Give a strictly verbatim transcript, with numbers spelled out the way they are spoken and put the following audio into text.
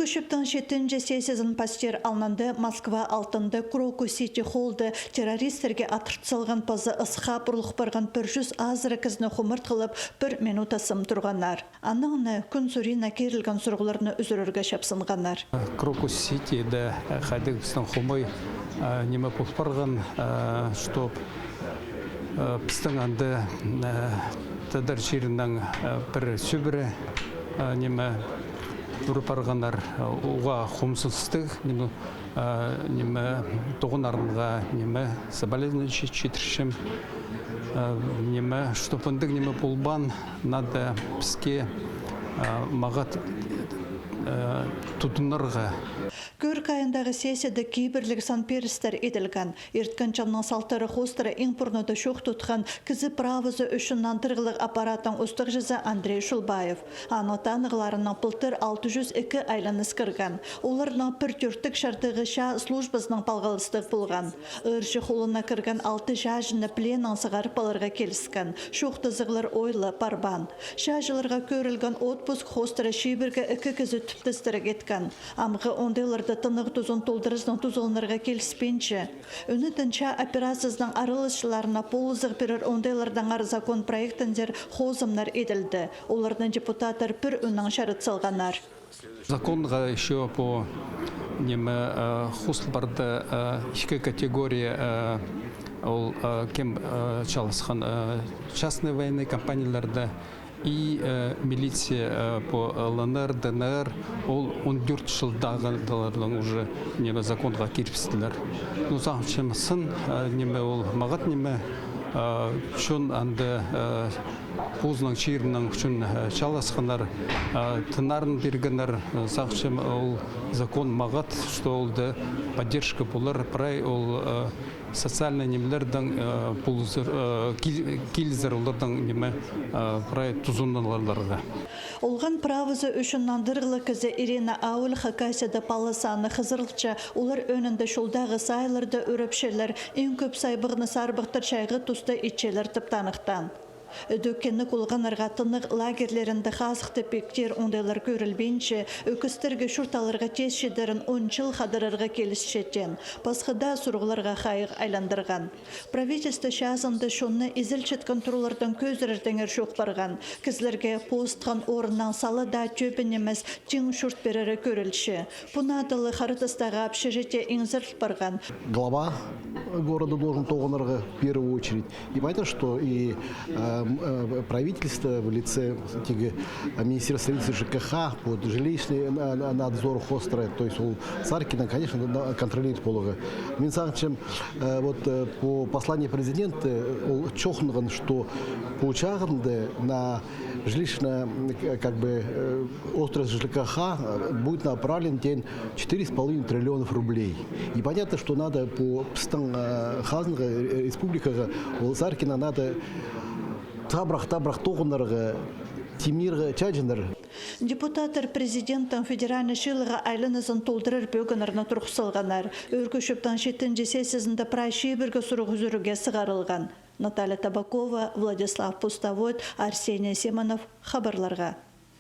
Ӧӧркі чӧптің читінҷі сессиязын пастир алнында Москва алтында Крокус Сити холлда террористтерге адырт салған паза ысха парлах парған пір чӱс азыра кізіні хумартхылап, пір минут астам турғаннар. Анаң на кӱн сурина кирілген сурығларны ӱзӱрерге чапсынғаннар. Крокус Ситиде хайдағ пістің хомай, а, ниме пол парған, а, чтоб, а, пістің анда, а, тадар чирінең, а, пір сӧбіре, а, ниме, ӱр парғаннар, а, уғаа хомзыныстығ, ниме, а, ниме, тоғыннарынға, ниме, соболезнование чи-, читірчем. А, ниме, чтоб андағ ниме полбаан, надо піске, а, мағат, а, тудынарға. Кӧрік айындағы сессияда кибірліг сан пирістер иділген. Ирткен чылның салтары хоостыра иң пурнада чоох тутхан кізі правазы ӱчӱн нандырығлығ аппараттың устағҷызы Андрей Шулбаев. Аның танығларынаң пылтыр алты чӱс ікі айланыс кірген. Оларның пір тӧрттіг чардығы чаа службазынаң палғалыстығ полған. Ыырҷы холына кірген алты чааҷыны пленнең сығарып аларға киліскен. Чоохтазығлар ойлы парбаан. Чааҷыларға кӧрілген отпуск хоостыра чибіргі ікі кізі тӱптестіре киткен. Амғы ондайларда тынағ тузын толдыразынаң тузаланарға киліспинче. Ӱнетін чаа операциязының араласчыларына полызығ пирер ондайлардаңар закон проектіндер хозымнар иділді. Оларны депутаттар пір ӱннең чарыт салғаннар. Законға ещё по, ниме, э, хозыл парды, э, ікі категория, э, ол, э, кем, э, чалысхан, э, частный военный компанияларда и, э, милиция, э, по, э, Л Н Р, Д Н Р, ол он тӧрт чылдағылардаң уже, ниме, законға кирібістілер. Ну, сағынчам, сын, э, ниме, ол мағат ниме, э, чон анда, э, позының чирінең ӱчӱн, э, чалысханнар, э, тыннарын пиргеннер, э, сағынчам, ол закон мағат, что ол даа поддержка полар, прай ол, э, социальный нимелердең, э, полызар, э, кил-, килізер олардаң ниме, э, прай тузыннарларға. Олған правазы ӱчӱн нандырығлығ кізі Ирина Ауль Хакасияда пала саны хызырылча, олар ӧӧнінде чолдағы саайларда ӱрепчелер, иң кӧп сайбығны сарбахтар чайғы туста итчелер тіп таныхтаан. Ідӧк кенніг олғаннарға тынағ лагерьлерінде хазыхта пиктир оңдайлар кӧрілбинче, ӧкістерге чурт аларға тес чидерін он чыл хадарарға килісчеткен. Пасха даа сурығларға хайығ айландырған. Правительство чазында чонны изелчеткен туралардаң кӧзірердеңер чоох парған. Кізілерге позытхан орыннаң сала даа тӧбін нимес, тиң чурт пирері кӧрілче. Пу наадалы Харытастағы общежитие иңзеріл парған. Глава города должен тоғынарға в первую очередь. И понятно, что и, э, м, э, правительство в лице тигі, э, Министерства строительства, Ж К Х, вот, жилищный на-, на-, надзор хоостыра, то есть ол Саркина, конечно, на-, контролировать поларға. Мин сағынчам, э, вот, э, по посланию президента, э, ол чоохтанған, что пу чағында на жилищно, м, к-, как бы, э, отрасль Ж К Х, э, будет направлен теен четыре с половиной триллионов рублей. И понятно, что надо по пістің, э, хазнаға, э, республикаға, ол Саркина надо табырах-табырах тоғынарға, тимнирге чааҷыннар. Депутаттар президенттің федеральный чыылығға айланызын толдырар пӧгіннерні турғыс салғаннар. Ӧӧркі чӧптің читінҷі сессиязында прай чибіргі сурығ ӱзӱрге сығарылған. Наталья Табакова, Владислав Пустовой, Арсений Симонов, хабарларға.